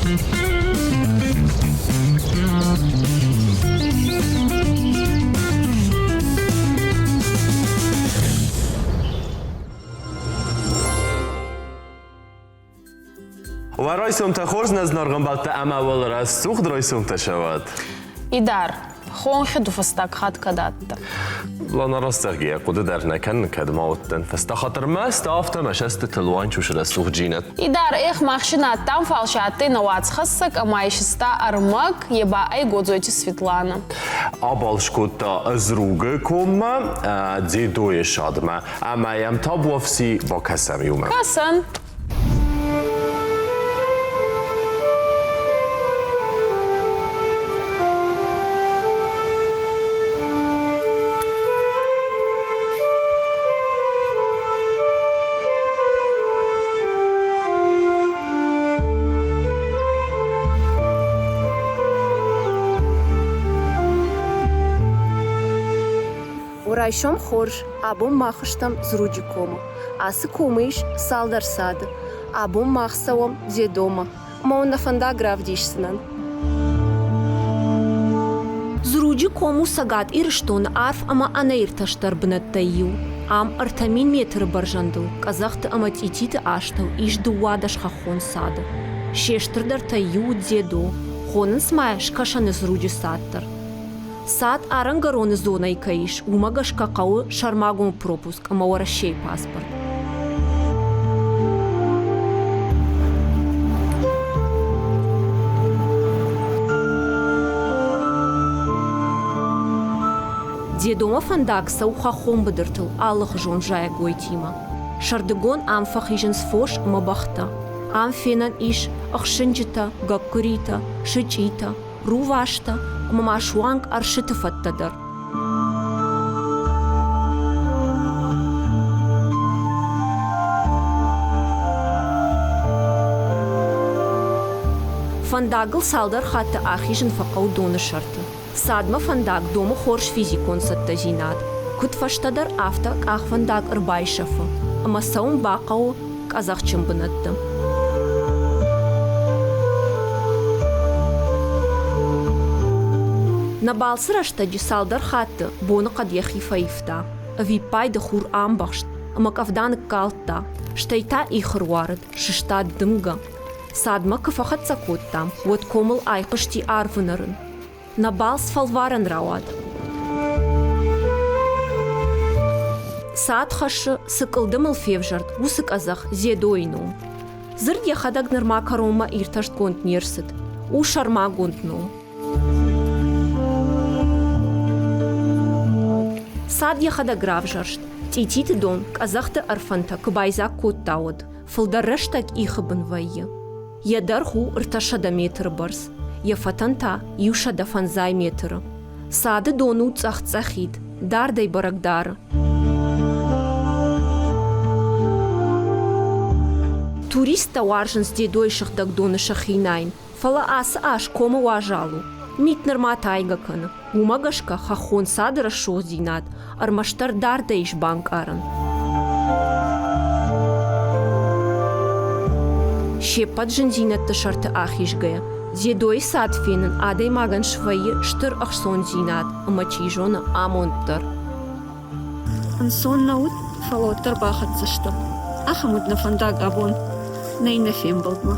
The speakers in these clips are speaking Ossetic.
Уӕ райсомтӕ хорз нӕ зынаргъ ӕмбӕлттӕ ӕмӕ уӕл рӕсугъд райсомтӕ сӕуӕд. Идар, хонхи ду фӕстаг хатт кӕд адтӕ? Лана растӕгги йӕ хъуыды дӕр нӕ кӕнын, кӕд ма уыдтӕн. Фӕстаг хатт ӕрмӕст афтӕ мӕ сӕстытыл уанчу срӕсугъд Идар, эх, махсин адтам, фал си адтӕй нӕ уацхӕссӕг ӕма исиста ӕрмӕг, е ба ӕй Годзойти Светлана. Абалц кодта Зругы коммӕ, Дзедойы садмӕ ӕмӕ йӕм табуафси бакӕсӕм иумӕ. Кӕсӕн. Райсом хорз, абон мах стӕм Зруджы комы. Ацы комы ис цалдӕр цады. Абон мах цӕуӕм Дзедомӕ. Ӕмӕ уын нӕ фӕндаг равдисдзынӕн. Зруджы ком у Цӕгат Ирыстоны арф ӕмӕ ӕнӕиртӕстдӕр бынӕттӕй иу. Ам 3000 метры бӕрзӕндыл, къӕдзӕхты ӕмӕ цъититы астӕу ис 12 хӕххон цады. Се стырдӕртӕй иу у Дзедо, хонынц ма йӕ Скӕсӕны Зруджы цад дӕр. Цад арӕнгӕроны зонӕйы кӕй ис, уымӕ гӕсгӕ хъӕуы сӕрмагонд пропуск ӕмӕ Уӕрӕсейы паспорт. Дедомӕ фӕндаг цӕуы хӕххон быдыртыл алыхуызон зайӕгойтимӕ. Сӕрдыгон ам фӕхизынц фос ӕмӕ бӕхтӕ. Ам фенӕн ис ӕхсынджытӕ, гӕккуыритӕ, сычъитӕ, рувӕстӕ ӕмӕ ма суанг ӕрсыты фӕдтӕ дӕр. Фӕндагыл цалдӕр хатты ахизын фӕхъӕуы доны сӕрты. Цадмӕ фӕндаг домы хорз физикон цӕттӕдзинад. Куыд фӕстӕдӕр, афтӕ къахвӕндаг ӕрбайсӕфы, ӕмӕ цӕуын бахъӕуы къӕдзӕхджын бынӕтты. Нӕ балцы рӕстӕджы цалдӕр хатты боныхъӕд йӕхи фӕивта. Ӕвиппайды хур амбӕхст ӕмӕ къӕвда ныккалдта, стӕй та их ӕруарыд, сыстад дымгӕ. Цадмӕ куы фӕхӕццӕ кодтам, уӕд комыл айхъуысти арвы нӕрын. Нӕ балц фӕлварӕн рауад. Цад хӕссы, цы къуылдымыл февзӕрд, уыцы къӕдзӕх Дзедойы ном. Дзырд йӕхӕдӕг нырма кӕронмӕ иртӕстгонд не рцыд. У сӕрмагонд ном. Цад йӕхӕдӕг равзӕрст, Цъититы дон къӕдзӕхты ӕрфӕнтӕ куы байдзаг кодта, уӕд. Фылдӕр рӕстӕг ихы бын вӕййы. Йӕ дӕргъ у 300 метры бӕрц, йӕ фӕтӕн та 150 метры. Цады дон у цъӕх-цъӕхид, дардӕй бӕрӕг дары. Туристтӕ уарзынц Дедойы сыгъдӕг доны сӕхи найын, фӕлӕ ацы аз комы уазал у. Мит нырма тайгӕ кӕны. Уымӕ гӕсгӕ хӕххон цады рӕсугъддзинад ӕрмӕстдӕр дардӕй ис банкъарӕн. Се ппӕт зындзинӕдты сӕрты ахизгӕйӕ, Дзедойы цад фенын адӕймагӕн свӕййы стыр ӕхцондзинад ӕмӕ, чи зоны, амонд дӕр. Ӕнцон нӕ уыд, фӕлӕ уӕддӕр бахӕццӕ стӕм. Ахӕм уыд нӕ фӕндаг абон нӕ иннӕ фембӕлдмӕ.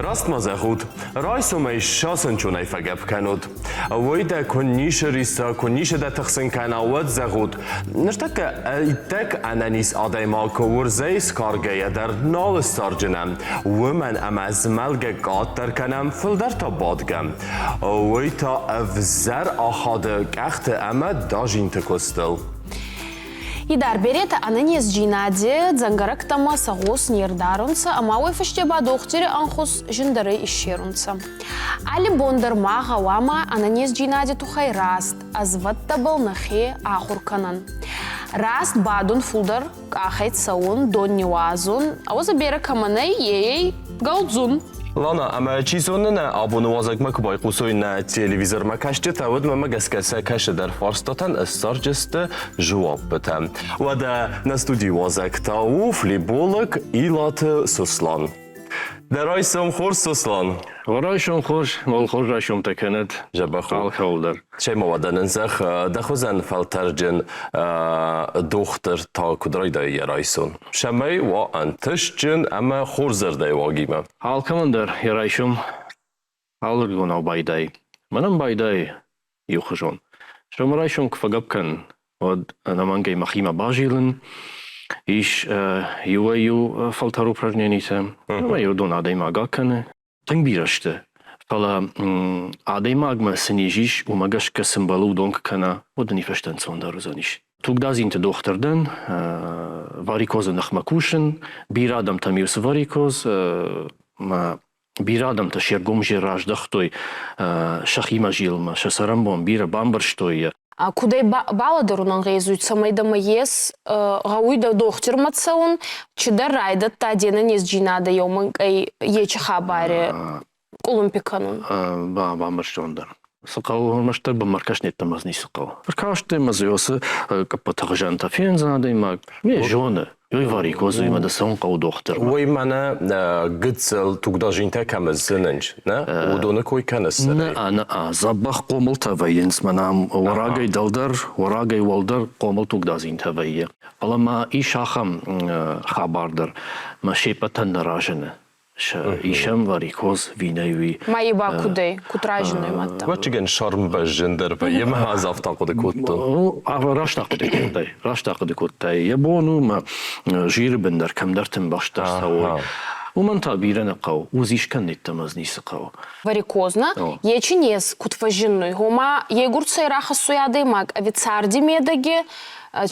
Раст ма зӕгъут, райсомӕй сасынчонӕй фӕгӕпп кӕнут. Уый дӕ куы ницы риса, куы ницы дӕ тыхсын кӕна, уӕд зӕгъут, ныртӕккӕ иттӕг ӕнӕниз адӕймаг уырзӕй сгаргӕйӕ дӕр нал ссарджынӕн, уымӕн ӕмӕ змӕлгӕ къаддӕр кӕнӕм, фылдӕр та бадгӕ. Уый та ӕвзӕр ахады къӕхты ӕмӕ дазинты куыстыл. Идар беретӕ ӕнӕнездзийнади дзӕнгӕрӕгтӕмӕ сӕ гъос не рдарунцӕ ӕма уой фӕсте ба дохтири ӕнхус зиндӕрӕй иссерунцӕ. Алли бон дӕр ма гъӕуама ӕнӕнездзийнади туххӕй раст ӕзвӕдтӕбӕл нӕхе ахур кӕнӕн. Раст бадун фулдӕр къахӕй цӕун, дон ниуазун, ӕвӕдзи берӕ кӕмӕн ӕй, е ӕй. Галдзун. Лана, ӕмӕ чи зоны нӕ абоны уазӕгмӕ куы байхъусой нӕ телевизормӕ кӕсджытӕ, уӕд мӕмӕ гӕсгӕ сӕ кӕсыдӕр фарстатӕн ссарджысты жуаппытӕ. Уӕдӕ нӕ студийы уазӕг та у флеболог Илаты Сослан. Дӕ райсом хорз, Сослан! Райсом хорз, мол хорз райсомтӕ кӕнӕд. Дзӕбӕх у. Алкӕуыл дӕр. Цӕй-ма уӕдӕ нын зӕгъ, дӕ хуызӕн фӕлтӕрджын дохтыр та куыд райдайы йӕ райсон? Цӕмӕй уа ӕнтыстджын ӕмӕ хорз зӕрдӕйы уагимӕ. Алкӕмӕн дӕр йӕ райсом алырдыгонау байдайы. Мӕнӕн байдайы иухуызон. Сӕумӕрайсом куы фӕгӕпп кӕнын, уӕд ӕнӕмӕнгӕй мӕхимӕ базилын. Ис иуӕй-иу фӕлтӕр упражненитӕ, ӕмӕ уыдон адӕймаг акӕны. Тынг бирӕ сты, фӕлӕ адӕймагмӕ цы низ ис, уымӕ гӕсгӕ цы мбӕлы, уыдон куы кӕна, уӕд ын и фӕстӕ ӕнцондӕр уыдзӕнис. Тугдадзинты дохтыр дӕн, варикозы ныхмӕ кусын, бирӕ адӕмтӕм иу цы варикоз, мӕ бирӕ адӕмтӕ се ргом раздӕхтой сӕхимӕ зилынмӕ, сӕ цӕрӕнбон бирӕ бамбӕрстой. Кудӕй балӕдӕрун ӕнгъезуй, цӕмӕй дӕмӕ ес гъӕуй дӕ дохтирмӕ цӕун, чидӕр райдӕдта де нӕнездзийнадӕ еу мӕнкъӕй ечи хабари къулумпи кӕнун. Бамбӕрстон дӕр. Цы хъӕуы, ӕрмӕстдӕр бынмӕ ркӕс неттӕмӕ ницы хъӕуы. Ӕркасты ӕмӕ дзы уыцы къӕппыты хуызӕнтӕ фендзӕн адӕймаг. Не зоны. Ёй варикоз, уый мӕ дӕ цӕуын хъӕуы дохтыр. Уый мӕнӕ гыццыл тугдадзинтӕ кӕм зынынц, нӕ? Уыдоны кой кӕныс? Нӕ, нӕ, дзӕбӕх хъомылтӕ вӕййынц мӕнӕ ам уӕрагӕй дӕлдӕр, уӕрагӕй уӕлдӕр хъомыл тугдадзинтӕ вӕййы. Фӕлӕ ма ис ахӕм хабар дӕр, мӕ се ппӕтӕн нӕ разыны. Исӕм варикоз винӕй Ма ба кудӕй, куд разыной мадта? Вӕччыгӕн сӕрмбӕззындӕр вӕййы мӕ ӕз афтӕ ахъуыды кодтон. Раст ахъуыды кодтай, раст ахъуыды кодтай. Йӕ бон у мӕ жиры бын дӕр кӕмдӕрты ӕмбӕхст дӕр цӕуой. Уымӕн та бирӕ нӕ хъӕуы, узискӕн йеддӕмӕ дзы ницы хъӕуы. Варикозна, ечи нез куд фӕззиннуй, гъома егурцӕй рахӕссуй адӕймаг ӕви царди медӕги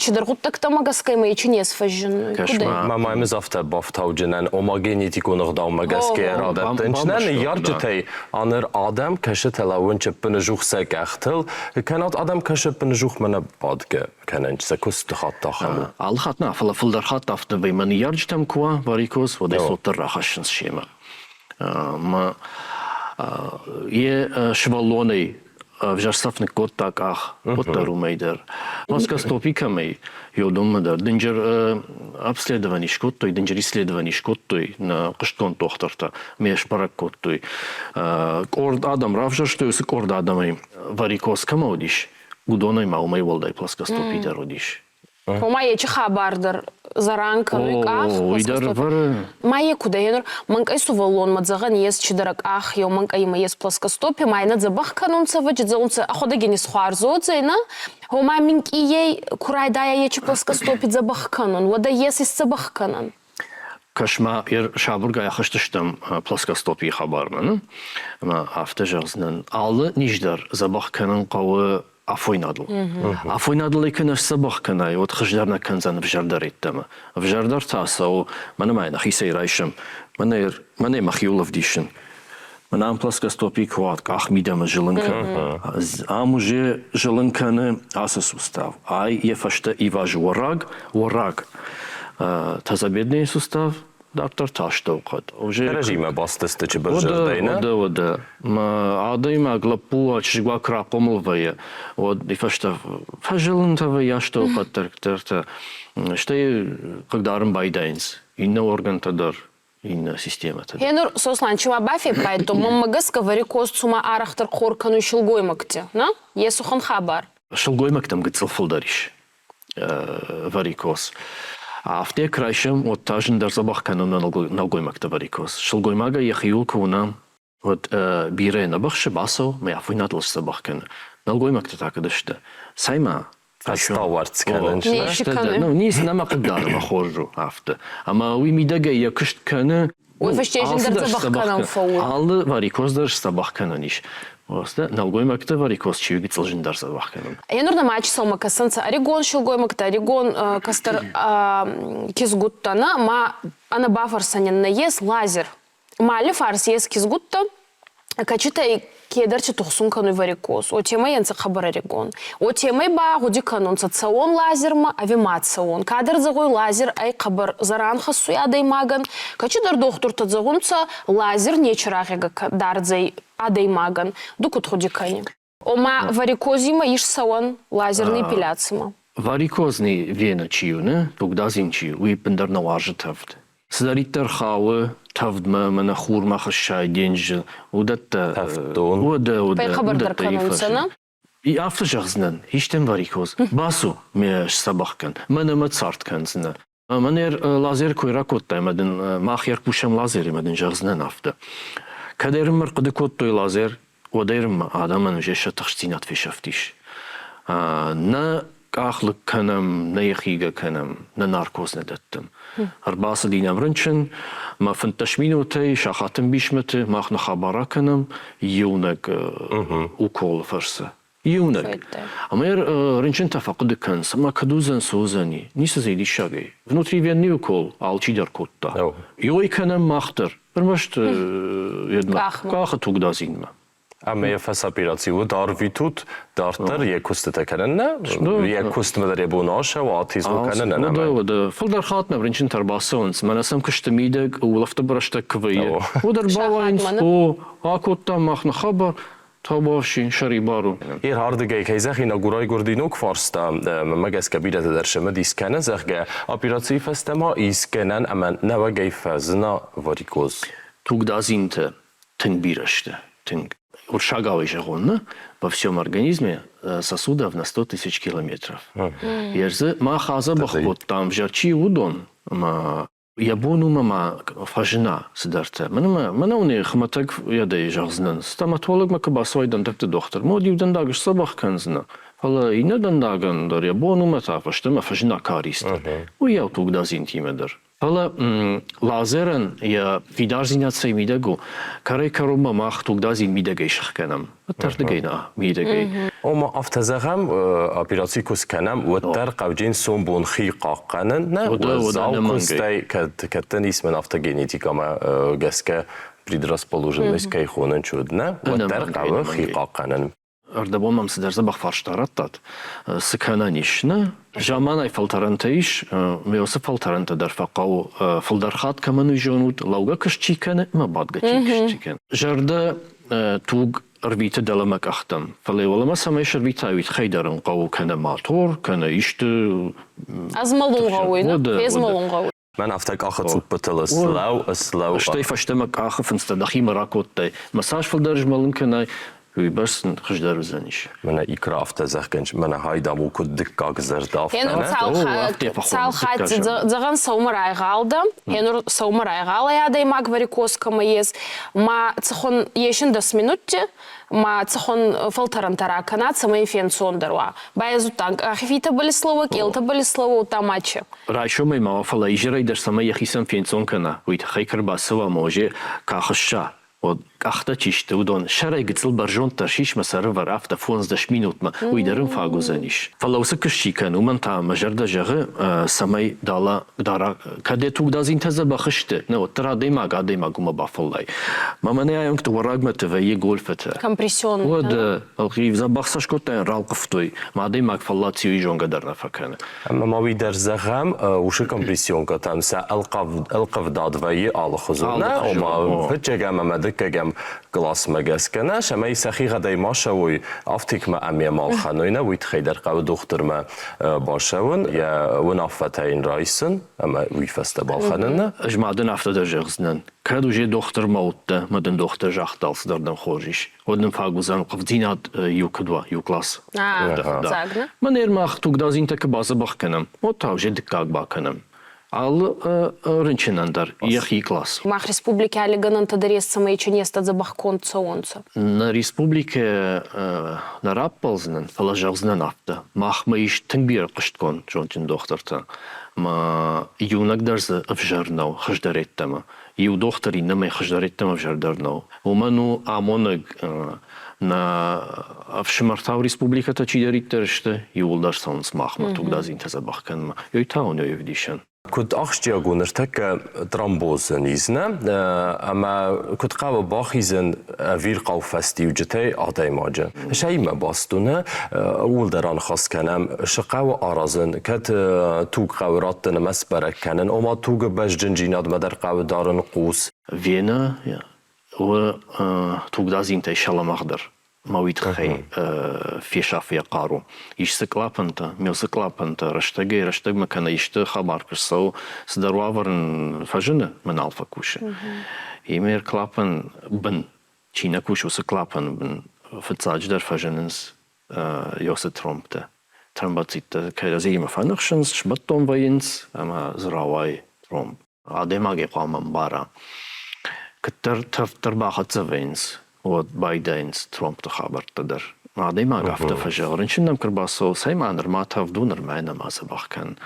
чидӕр гъуддӕгтӕмӕ гӕсгӕ имӕ ечи нез фӕззиннуй. Кудӕй? Мӕ маймыз афтӕ бафтауджынӕн, ома генетикон ӕгъдаумӕ гӕсгӕ радӕттын нӕ ныййарджытӕй аныр адӕм кӕсы тӕлӕуын чыппыныжух сӕ къӕхтыл, кӕнӕд адӕм кӕсы пыныжухмӕ нӕ бадгӕ кӕнӕнч сӕ куысты хатт ахӕм у. Алы хатт нӕ, фӕлӕ фылдӕр хатт афтӕ вӕййы. Мӕ ныййарджытӕм куы уа варикоз, уӕд ӕй цот дӕр рахӕссынц семӕ. Мӕ йе сывӕллонӕй ӕвзӕр цӕф ныккодта къах, уӕддӕр уымӕй дӕр. Плоскостопи кӕмӕй, уыдонмӕ дӕр дынджыр обследовани скодтой, дынджыр исследовани скодтой нӕ хъуыстгонд дохтыртӕ, ме сбӕрӕг кодтой. Къорд адӕм равзӕрстой, уыцы къорд адӕмӕй варикоз кӕмӕ уыдис, уыдонӕй ма уымӕй уӕлдай плоскостопи дӕр уыдис. Ома ечи хабар дӕр зӕран кӕнуй къах. Уый дӕр вӕры. Ма е куд ӕй нур мӕнкъӕй сувӕллонмӕ зӕгъӕн ес чидӕр къах, еу мӕнкъӕй имӕ ес плоскостопие, ма ин дзӕбӕх кӕнунцӕ, вӕджи ӕхуӕдӕг ин исхуарз уодзӕй, нӕ? Гъома минкъийӕй ку райдайа ечи плоскостопи дзӕбӕх кӕнун, уӕд ӕй ес исдзӕбӕх кӕнӕн? Кӕс-ма, сабыргай ахызтыстӕм плоскостопийы хабармӕ, нӕ? Ӕмӕ афтӕ зӕгъдзынӕн, алы низ дӕр дзӕбӕх кӕнын хъӕуы афойнадыл. Афойнадыл ӕй куы нӕ сдзӕбӕх кӕнай, уӕд хуыздӕр нӕ кӕндзӕн ӕвзӕрдӕр йеддӕмӕ. Ӕвзӕрдӕр та цӕуы, мӕнӕ ма йӕ нӕхицӕй райсӕм, мӕнӕ, мӕнӕ мӕхиуыл ӕвдисын. Мӕнӕ ам плоскостопий куы уа, къах мидӕмӕ зылын кӕны. Ам уже зылын кӕны ацы сустав. Ай йӕ фӕстӕ ивазы уӕраг, уӕраг. Тазобедренный сустав, дарддӕр та астӕухъӕд. Уже Кӕрӕдзимӕ бастысты чыбырзӕрдӕй, нӕ? Уӕдӕ, уӕдӕ. Адӕймаг лӕппу чызг куы рахъомыл вӕййы, уӕд и фӕстӕ фӕзылынтӕ вӕййы астӕухъӕддӕртӕ, стӕй хъыгдарын байдайынц иннӕ органтӕ дӕр, иннӕ системӕтӕ. Гъенур, Сослан, чи ма бафеппайдтон, мӕнмӕ гӕсгӕ варикоз цума арӕхдӕр хъор кӕнуй силгоймӕгти, нӕ? Е цухӕн хабар? Сылгоймӕгтӕм гыццыл фылдӕр ис варикоз. Афтӕ куы райсӕм, уӕд та зындӕр дзӕбӕх кӕнын нӕлгоймӕгты варикоз. Сылгоймагӕй йӕхиуыл куы уына, уӕд бирӕ нӕ быхсы, бацӕуы, мӕ афойнадыл сдзӕбӕх кӕны. Нӕлгоймӕгтӕ та куыд сты? Цӕй-ма, Астауарц кӕнын. Ну, ницы нӕма хъыгдары мӕ хорз у афтӕ. Ӕмӕ уый мидӕгӕй йӕ куыст кӕны. Уый фӕстӕ зындӕр дзӕбӕх кӕнӕн фӕуы. Алы варикоз дӕр сдзӕбӕх кӕнӕн ис. Нӕлгоймӕгты варикоз чи гыццыл зындӕр дзӕбӕх кӕнын. Енур нӕ ма чысылмӕ кӕсынц ӕригон силгоймӕгтӕ, ӕригон кӕстӕр кизгуттӕ нӕ, ма ӕнӕбафӕрсӕнӕн нӕййес лазер. Мали фарс ес кизгуттӕ, кӕчитӕй Кедӕрти тухсун кӕнуй варикоз, уотемӕй ӕнцӕ хъӕбӕр ӕригон. Уотемӕй ба гъуди кӕнунцӕ, цӕуон лазермӕ ӕви ма цӕуон. Кадӕр зӕгъуй, лазер ӕй хъӕбӕр зӕран хӕссуй адӕймагӕн, кӕцидӕр дохтуртӕ зӕгъунцӕ, лазер нечи рагъегӕ дардзӕй адӕймагӕн. Ду куд гъуди кӕни? Ома варикозимӕ ис цӕуӕн лазерный эпиляцимӕ. Варикозный вена чи у, нӕ, тугдадзин чи у, уый ӕппындӕр нӕ уарзы тӕвд. Цыдӕриддӕр хауы тӕвдмӕ, мӕнӕ хурмӕ хӕссай денджызы, уыдӕттӕ. Тӕвддон. Уӕдӕ, уӕдӕ, Фӕхъӕбӕрдӕр уыдӕттӕ кӕнунцӕ, нӕ? И афтӕ зӕгъдзынӕн, истӕм варикоз, бацу, ме сдзӕбӕх кӕн, мӕнӕ мӕ цард кӕндзынӕ. Мӕнӕ лазер кой ракодтай ӕмӕ дын мах ӕркусӕм лазер ӕмӕ дын зӕгъдзынӕн афтӕ. Кӕд ӕрмӕ ӕрхъуыды кодтой лазер, уӕд ӕрмӕ адӕмӕн уже сӕ тыхстдзинад фесӕфтис. Нӕ къах лыг кӕнӕм, нӕ йӕхигӕ кӕнӕм, нӕ наркоз нӕ дӕттӕм. Ӕрбацыди нӕм рынчын, мӕ 15 минутӕй сахаты мбисмӕты мах нӕ хабар акӕнӕм иунӕг уколы фӕрцы. Иунӕг. Ӕмӕ рынчынтӕ фӕхъуыды кӕнынц, ӕмӕ кӕд уыдзӕн, цы уыдзӕни. Ницы дзы диссагӕй. Внутривенный укол алчидӕр кодта. Иой кӕнӕм мах дӕр. Ӕрмӕст къахы тугдадзинмӕ. Ӕмӕ йӕ фӕсопераци уыд арвитут дарддӕр йӕ куыстытӕ кӕнын нӕ, йӕ куыстмӕ дӕр йӕ бон асӕуа, атизмо кӕнын ӕнӕмӕнг. Уӕдӕ, фылдӕр хатт нӕм рынчынтӕ ӕрбацӕуынц, мӕнӕ сӕм куысты мидӕг улӕфты рӕстӕг куы вӕййы, уӕд ӕрбауайынц, о, акодтам мах нӕ хабар, Табуафси, сӕрибар у. Ардыгӕй кӕй зӕгъин, агурайгуырди ног фарста, мӕнмӕ гӕсгӕ бирӕтӕ дӕр цымыдис кӕны, зӕгъгӕ, операцийы фӕстӕ ма ис гӕнӕн ӕмӕ нӕуӕгӕй фӕзына варикоз. Тугдадзинтӕ тынг бирӕ сты, тынг. Уырыссагау ӕй зӕгъон, нӕ? Во всем организме сосудов на 100 тысяч километров. Йе дзы мах адзӕбӕх кодтам, взӕр чи уыдон, ӕмӕ йӕ бон у ӕмӕ фӕзына цыдӕртӕ. Мӕнӕ уын хуымӕтӕг йӕдӕй зӕгъдзынӕн, стоматологмӕ куы бацӕуай дӕндӕгты дохтырмӕ, уӕд иу дӕндаг сдзӕбӕх кӕндзынӕ, фӕлӕ иннӕ дӕндагӕн дӕр йӕ бон у ӕмӕ та фӕстӕмӕ фӕзына кариз дӕр. Уыйау тугдадзинтимӕ дӕр. Фӕлӕ лазерӕн йӕ фидардзинад цӕй мидӕг у, кӕрӕй-кӕронмӕ мах тугдадзин мидӕгӕй сыхгӕнӕм. Ӕддӕрдыгӕй нӕ, мидӕгӕй. Ома афтӕ зӕгъӕм, операци куы скӕнӕм, уӕддӕр хъӕвджын сомбон хи хъахъхъӕнын нӕ уӕззау куыстӕй кӕддӕр ис мӕн афтӕ генетикӕмӕ гӕсгӕ предрасположенность кӕй хонын чуд нӕ, уӕддӕр хъӕуы хи хъахъхъӕнын. Ӕрдӕбон мӕм цыдӕр дзӕбӕх фарста радтат. Цы кӕнӕн ис, нӕ? Заманай фӕлтӕрӕнтӕ ис, ме уыцы фӕлтӕрӕнтӕ дӕр фӕхъӕуы фылдӕр хатт кӕмӕн уый зонут, лӕугӕ куыст чи кӕны ӕмӕ бадгӕ чи куыст чи кӕны. Зӕрдӕ туг ӕрвиты дӕлӕмӕ къӕхтӕм, фӕлӕ уӕлӕмӕ цӕмӕй сӕрвита, уый тыххӕй дӕр ын хъӕуы кӕнӕ мотор, кӕнӕ исты. Ӕзмӕлун гъӕуй, фезмӕлун гъӕуй. Мӕн афтӕ къахы цъуппытыл слӕу, слӕу. Стӕй фӕстӕмӕ къахы фындзтӕ дӕхимӕ ракодтай. Мӕ цас фылдӕр змӕлын кӕнай, уый бӕрц хуыздӕр уыдзӕнис. Мӕнӕ икра афтӕ зӕгъгӕ, мӕнӕ хайдам у куыд дыккаг зӕрдӕ афтӕ. Енур цал хатти зӕгъӕн сӕумӕ райгъал дӕ, енур сӕумӕ райгъалӕй адӕймаг варикоз кӕмӕ ес, ма цӕхуӕн есин дӕс минутти, ма цӕхуӕн фӕлтӕрӕнтӕ ракӕна, цӕмӕй фенцондӕр уа. Байазудтан къахи фитӕбӕл слӕууа, къелтӕбӕл слӕууа, удта мачи. Райсомӕй ма уа, фӕлӕ изӕрӕй дӕр цӕмӕй йӕхицӕн фенцон кӕна, уый тыххӕй куы ӕрбацӕуа ӕмӕ уже кӕхысса, уӕд къӕхтӕ чи сты, уыдон сӕрӕй гыццыл бӕрзонддӕр сисмӕ сӕрывӕр афтӕ фондздӕс минутмӕ, уый дӕр ын фаг уыдзӕнис. Фӕлӕ уыцы куыст чи кӕны, уымӕн та мӕ зӕрдӕ зӕгъы, цӕмӕй дала дара, кӕд йӕ тугдадзинтӕ дзӕбӕх сты, нӕ уӕддӕр адӕймаг адӕймаг уымӕ бафӕллай. Мӕ мӕнӕ айонгты уӕрагмӕты вӕййы гольфытӕ. Компрессион. Уӕд ӕлхъив дзӕбӕх сӕ скодта, ралхъывтой, мӕ адӕймаг фӕллад циуый зонгӕ дӕр нӕ фӕкӕны. Ӕмӕ ма уый дӕр зӕгъӕм, уыцы компрессионкӕтӕн сӕ ӕлхъывдад вӕййы алыхуызон. Нӕ, ома фыццӕгӕм ӕмӕ дыккӕгӕм классмӕ гӕсгӕ нӕ, цӕмӕй сӕхигъӕдӕй ма сӕуой, афтекмӕ ӕмӕ ма лхӕной, нӕ, уый тыххӕй дӕр хъӕуы дохтырмӕ бацӕуын, йӕ уынаффӕтӕ йын райсын ӕмӕ уый фӕстӕ балхӕнын. Нӕ? Ӕз ма дын афтӕ дӕр зӕгъдзынӕн, кӕд уже дохтырмӕ уыдтӕ, мӕ дын дохтыр загъта, алцыдӕр дын хорз ис, уӕд нын фаг уыдзӕн хъывдзинад иу куыд уа, иу класс. Мӕн ӕрмах тугдадзинтӕ куы бадзӕбӕх кӕнӕм, уӕд та уже дыккаг бакӕнӕм. Алы рынчынӕн дӕр йӕхи класс. Мах республикӕ аллигӕнӕнтӕ дӕр ес, цӕмӕй незтӕ дзӕбӕхгонд цӕуонцӕ. Нӕ республикӕ нӕ раппӕлдзынӕн, фӕлӕ зӕгъдзынӕн афтӕ. Махмӕ ис тынг бирӕ хъуыстгонд зондджын дохтыртӕ. Ӕмӕ иунӕг дӕр дзы ӕвзӕр нӕу хуыздӕр йеддӕмӕ. Иу дохтыр иннӕмӕй хуыздӕр йеддӕмӕ ӕвзӕрдӕр нӕу. Уымӕн у амонӕг нӕ ӕфсымӕртау республикӕтӕ чидӕриддӕр сты, иууылдӕр цӕуынц махмӕ тугдадзинтӕ дзӕбӕх кӕнынмӕ. Ёй та уын ӕвдисӕн. Куыд ахсджиаг у ныртӕккӕ тромбозы низ, нӕ? Ӕмӕ куыд хъӕуы бахизын ӕвирхъау фӕстиуджытӕй адӕймаджы? Сӕимӕ баст у, нӕ? Ууыл дӕр аныхас кӕнӕм. Цы хъӕуы аразын, кӕд туг хъӕуы раттын ӕмӕ сбӕрӕг кӕнын, ома тугы бӕзджындзинадмӕ дӕр хъӕуы дарын хъус. Вена у тугдадзинтӕй сӕлӕмӕгъдӕр ма уый тыххӕй фесафы йӕ хъару. Ис дзы клапантӕ, мелсы клапантӕ, рӕстӕгӕй-рӕстӕгмӕ кӕнӕ исты хабар куы рцӕуы, цыдӕр уавӕр ын фӕзыны, мӕ нал фӕкусы. Имер клапан бын, чи нӕ кусы, уыцы клапаны бын фыццаджыдӕр фӕзынынц ёсы тромбтӕ. Тромбоциттӕ кӕрӕдзиимӕ фӕныхсынц, сбӕттон вӕййынц ӕмӕ дзы рауайы тромб. Адӕймагӕй хъуамӕ ӕмбара, куыддӕр тӕвддӕр бахӕццӕ вӕййынц, уӕд байдайынц тромбты хабӕрттӕ дӕр. Адӕймаг афтӕ фӕзӕгъы, рынчын нӕм куы рбацӕуы, цӕй ма нырма тӕвд у, нырма йӕ нӕма дзӕбӕх кӕн.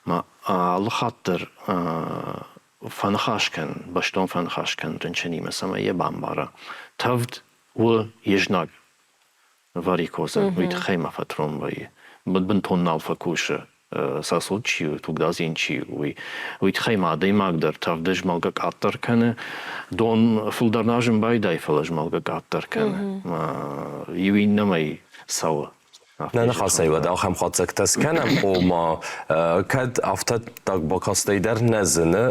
Ма алы хатт дӕр фӕныхас кӕн, бӕстон фӕныхас кӕн рынчынимӕ, цӕмӕй йӕ бамбара. Тӕвд у йе знаг варикозӕн, уый тыххӕй ма фӕтром вӕййы. Бынтон нал фӕкусы, сосуд чи у, тугдадзин чи у, уый. Уый тыххӕй ма адӕймаг дӕр тӕвды змӕлгӕ къаддӕр кӕны. Дон фылдӕр нуазын байдайы, фӕлӕ змӕлгӕ къаддӕр кӕны. Иу иннӕмӕй цӕуы. Нӕ ныхасӕй уӕд ахӕм хатдзӕгтӕ скӕнӕм, ома кӕд афтӕ так бакастӕй дӕр нӕ зыны,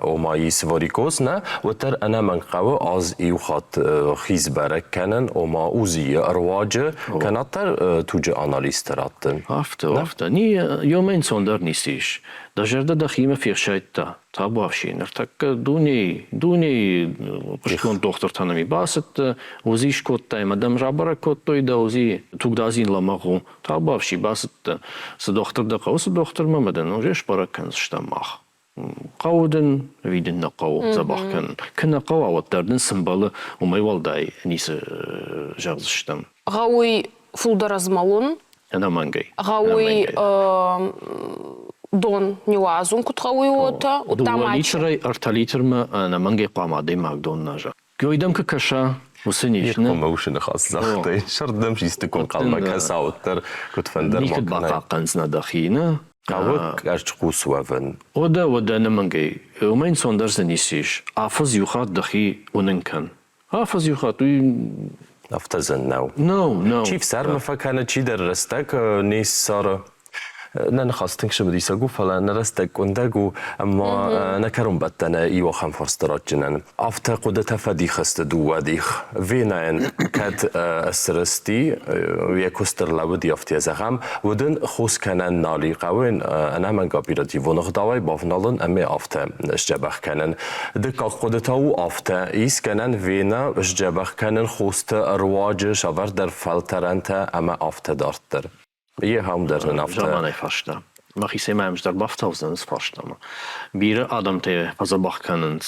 ома ис варикоз нӕ, уӕддӕр ӕнӕмӕнг хъӕуы аз иу хатт хи сбӕрӕг кӕнын, ома УЗИ-йы руаджы, кӕнӕ дӕр туджы анализтӕ раттын. Афтӕ, афтӕ. Ни, ёмӕ ӕнцондӕр ницы ис. Дӕ зӕрдӕ дӕхимӕ фехсайдта, табуафси. Ныртӕккӕ дунейы, дунейы хъуыстгонд дохтыртӕ нӕм бацыдтӕ, УЗИ скодтай ӕмӕ дӕм рабӕрӕг кодтой дӕ УЗИ тугдадзин лӕмӕгъ у. Табуафси, бацыдтӕ, цы дохтыр дӕ хъӕуы, цы дохтырмӕ ӕмӕ дын уже сбӕрӕг кӕндзыстӕм мах. Хъӕуы дын ӕви дын нӕ хъӕуы дзӕбӕх кӕнын. Куы нӕ хъӕуа, уӕддӕр дын цы мбӕлы, уымӕй уӕлдай ницы зӕгъдзыстӕм. Гъӕуй фулдӕр ӕзмӕлун. Ӕнӕмӕнгӕй. Гъӕуй дон ниуазун куд гъӕуй, уотӕ. Дууӕ литрӕй ӕртӕ литрмӕ ӕнӕмӕнгӕй хъуамӕ адӕймаг дон нуаза. Гойдӕм куы кӕса, уыцы низ. Не рхъуымӕ усы ныхас загътай. Сӕрдӕм систы куы ӕнхъӕлмӕ кӕса, уӕддӕр куыдфӕндӕр ма Никуыд бахъахъхъӕндзынӕ дӕхи, нӕ? Хъӕуы къӕрцхъус уӕвын. О дӕ, уӕдӕ ӕнӕмӕнгӕй. Уымӕй ӕнцондӕр дзы ницы ис. Афӕдз иу хатт дӕхи уынын кӕн. Афӕдз иу хатт уый Афтӕ зын нӕу. Нӕу, нӕу. Чи фсӕрмы фӕкӕны, чидӕр рӕстӕг не ссары. Нӕ ныхас тынг цымыдисаг у, фӕлӕ нӕ рӕстӕг къуындӕг у ӕмӕ нӕ кӕронбӕттӕны иу ахӕм фарста ратджынӕн. Афтӕ хъуыдытӕ фӕдих сты дыууӕ дих. Венӕйӕн кӕд срысти, йӕ куыст ӕрлӕууыди, афтӕ зӕгъӕм, уӕд ын хос кӕнӕн нал и, хъӕуы йын ӕнӕмӕнг оперативон ӕгъдауӕй бавналын ӕмӕ афтӕ сдзӕбӕх кӕнын. Дыккаг хъуыды та у афтӕ, ис гӕнӕн Венӕ сдзӕбӕх кӕнын хосты руаджы сӕвӕрдӕр фӕлтӕрӕнтӕ ӕмӕ афтӕ дарддӕр. Егъау дӕр нын афтӕ. Заманай фарста. Мӕхицӕй ма ӕмдӕр бафтаудзӕн фарстамӕ. Бирӕ адӕмтӕ фӕдзӕбӕх кӕнынц,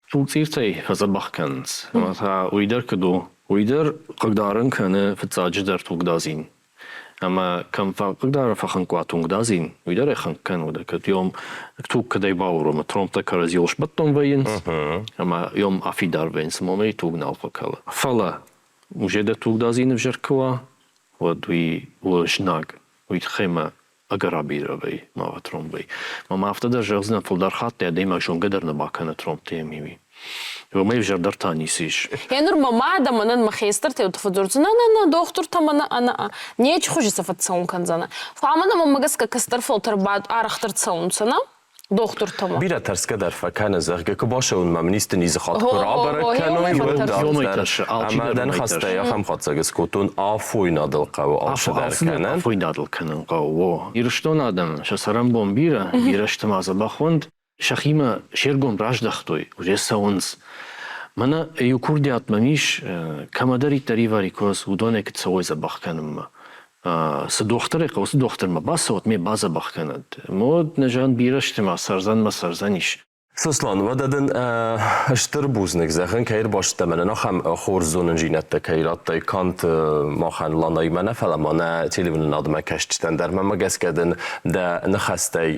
тугцъиртӕй фӕдзӕбӕх кӕнынц. Ӕмӕ та уый дӕр куыд у? Уый дӕр хъыгдарын кӕны фыццаджыдӕр тугдадзин. Ӕмӕ кӕм фӕхъыгдары фӕхынкъ уа тугдадзин, уый дӕр ӕй хынкъ кӕны, уӕдӕ кӕд йом туг кӕдӕй бауромы, тромбтӕ кӕрӕдзиуыл сбӕттон вӕййынц, ӕмӕ йом афидар вӕййынц, ӕмӕ уымӕй туг нал фӕкӕлы. Фӕлӕ уже дӕ тугдадзин ӕвзӕр куы уа, уӕд уый у знаг. Уый тыххӕй мӕ ӕгӕр абирӕ вӕййы, ма тромбӕй. Мӕ ма афтӕ дӕр зӕгъдзынӕн, фылдӕр хатт адӕймаг зонгӕ дӕр нӕ бакӕны тромбтӕ ӕмӕ Уымӕй ӕвзӕрдӕр та ницы ис. Енур мӕ мадӕ мӕнӕн мӕ хестӕртӕ фӕдзордзӕнӕ, нӕ, нӕ, дохтуртӕ мӕнӕ ӕнӕ нечи хузи сӕ фӕццӕун кӕндзӕнӕ. Фал мӕнӕ мӕмӕ гӕсгӕ кӕстӕр фӕлтӕр ба арӕхдӕр цӕунцӕ, нӕ? дохтыртӕмӕ. Бирӕ тӕрсгӕ дӕр фӕкӕны, зӕгъгӕ, куы бацӕуын мӕ министры низыхатт куы рабӕрӕг кӕной, уӕд дарддӕр. Ӕмӕ дӕ ныхӕстӕй ахӕм хатдзӕг скодтон, афойнадыл хъӕуы алцыдӕр кӕнын. Афойнадыл кӕнын хъӕуы, о. Ирыстоны адӕм сӕ цӕрӕнбон бирӕ, бирӕ сты ма дзӕбӕх уӕнт, сӕхимӕ се ргом раздӕхтой, уже цӕуынц. Мӕнӕ иу курдиат мӕм ис, кӕмӕдӕриддӕр и варикоз, уыдонӕй куыд цӕуой дзӕбӕх кӕнынмӕ. Цы дохтырӕй хъӕуы, уыцы дохтырмӕ бацӕуӕд, ме бадзӕбӕх кӕнӕд. Мод нӕ зӕгъын бирӕ сты ма цӕрдзӕн мӕ цӕрдзӕнис. Сослан, уӕдӕ дын стыр бузныг зӕгъын, кӕй ӕрбацыдтӕ мӕнӕн ахӕм хорз зонындзинӕдтӕ кӕй радтай канд махӕн Ланаимӕ нӕ, фӕлӕ ма нӕ телеуынынадмӕ кӕсджытӕн дӕр. Мӕнмӕ гӕсгӕ дын дӕ ныхӕстӕй,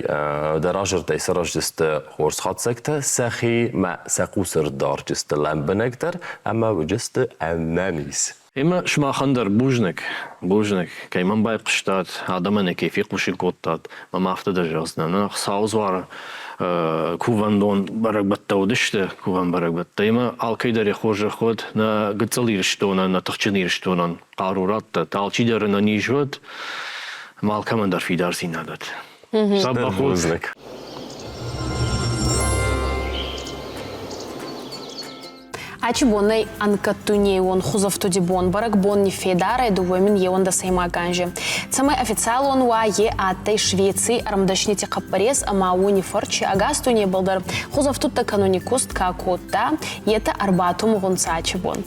дӕ разырдӕй сараздзысты хорз хатдзӕгтӕ, сӕхимӕ сӕ хъус ӕрдардзысты лӕмбынӕгдӕр ӕмӕ уыдзысты ӕнӕниз. Ӕмӕ сымахӕн дӕр бузныг, бузныг, кӕй мӕм байхъуыстат, адӕмӕн кӕй фехъусын кодтат. Мӕм афтӕ дӕр зӕгъдзынӕн, нӕ Хуыцауы дзуары кувӕндон бӕрӕгбӕттӕ уыдысты, кувӕн бӕрӕгбӕттӕ. Ӕмӕ алкӕй дӕр йӕ хорзӕх уӕд нӕ гыццыл Ирыстонӕн, нӕ тыхджын Ирыстонӕн хъару раттӕд, алчидӕр ӕнӕниз уӕд ӕмӕ алкӕмӕн дӕр фидардзинад уӕд. Стыр бузныг. Ачи бонӕй ӕнкъӕд дуйнейон хузӕфтуди бон бӕрӕгбон ниффедар ӕй 2021 анзи. Цӕмӕй официалон уа, е адтӕй Швеций ӕрмдӕснити хъӕппӕрес ӕма уони фӕрчи ӕгас дуйнебӕл дӕр хузӕфтудтӕ кӕнуни куст ка кодта, етӕ ӕрбатумугъунцӕ ачи бон.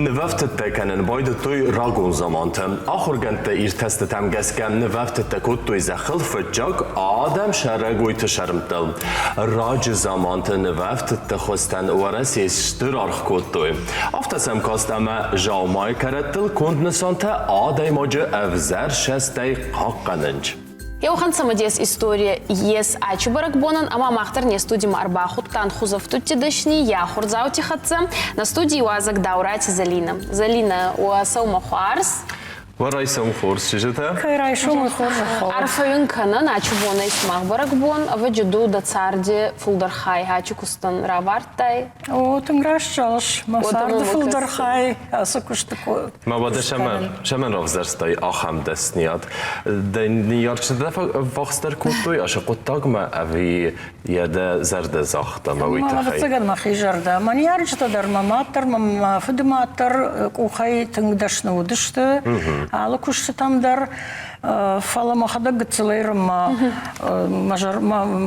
Нывӕфтыдтӕ кӕнын байдыдтой рагон заманты. Ахуыргӕндтӕ иртӕстытӕм гӕсгӕ нывӕфтыдтӕ кодтой зӕххыл фыццаг адӕм сӕрӕгойты сӕрмттыл. Раджы заманты нывӕфтыдты хуызтӕн Уӕрӕсейы стыр аргъ кодтой. Афтӕ сӕм каст ӕмӕ заумайы кӕрӕттыл конд нысантӕ адӕймаджы ӕвзӕр сӕстӕй хъахъхъӕнынц. Еуӕхӕн цӕмӕдес история ес ачи бӕрӕгбонӕн ӕма мах дӕр не студимӕ ӕрбахудтан хузӕфтудти дӕсни йӕ ахурдзаути хӕццӕ. Нӕ студий иуазӕг Даурати Зӕлинӕ. Зӕлинӕ, уӕ сӕумӕ хуарз. Уӕ райсом хорз, чызджытӕ. Кӕй райсомы хорз Арфӕ кӕнӕн ачи бонӕй сымах бӕрӕгбон, ӕвӕджы ду дӕ царди фулдӕр хай ачи кустӕн равардтай. О, тынг раст зӕгъыс. Мӕ царды фылдӕр хай ацы куысты Мӕ уӕдӕ сӕмӕн равзӕрстай ахӕм дӕсниад? Дӕ ныййарджытӕ фӕввахсдӕр кодтой ацы хъуыддагмӕ ӕви йӕ дӕ зӕрдӕ загъта мӕ уый тыххӕй? Ӕвӕццӕгӕн мӕхи зӕрдӕ. Мӕ ныййарджытӕ дӕр, мӕ мад дӕр, мӕ фыды мад дӕр къухӕй тынг дӕсны уыдысты алы куыстытӕм дӕр. Фӕлӕ мӕхӕдӕг гыццылӕй рынмӕ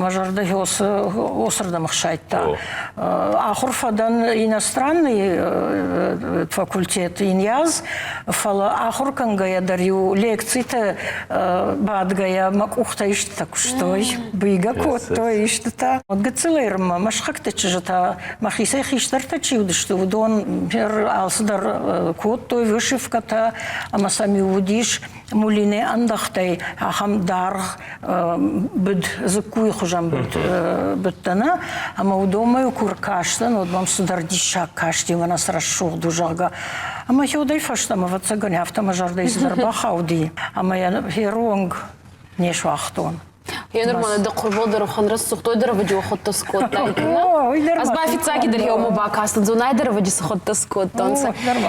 мӕ зӕрдӕ осырдӕм ӕхсайдта. Ахуыр фӕдӕн иностранный факультет Иньяз, фӕлӕ ахуыр кӕнгӕйӕ дӕр-иу лекцитӕ бадгӕйӕ мӕ къухтӕ истытӕ куыстой, быйгӕ кодтой истытӕ. Гыццылӕй рынмӕ мӕ сыхӕгты чызджытӕ мӕхицӕй хистӕртӕ чи уыдысты, уыдон алцыдӕр кодтой, вышивкӕтӕ ӕмӕ сӕм-иу уыдис мулине ӕндӕхтӕй ахӕм даргъ быд дзыккуйы хуызӕн быдтӕ нӕ ӕмӕ уыдонмӕ куы ркастӕн, уӕд мӕм цыдӕр диссаг касти, мӕнӕ цы рӕсугъд у, зӕгъгӕ. Ӕмӕ уӕдӕй фӕстӕмӕ, ӕвӕццӕгӕн, афтӕ мӕ зӕрдӕйы цыдӕр бахауди, ӕмӕ йӕ херонг не суагътон. Е нур мӕнӕ дӕ хъурбол дӕр ухӕн рӕсугъдой дӕр ӕвӕджи хуӕдтӕ скодтайтӕ. Ӕз ба фиццагидӕр еумӕ бакастӕн, зонай дӕр ӕвӕджи цы хуӕдтӕ скодтонцӕ.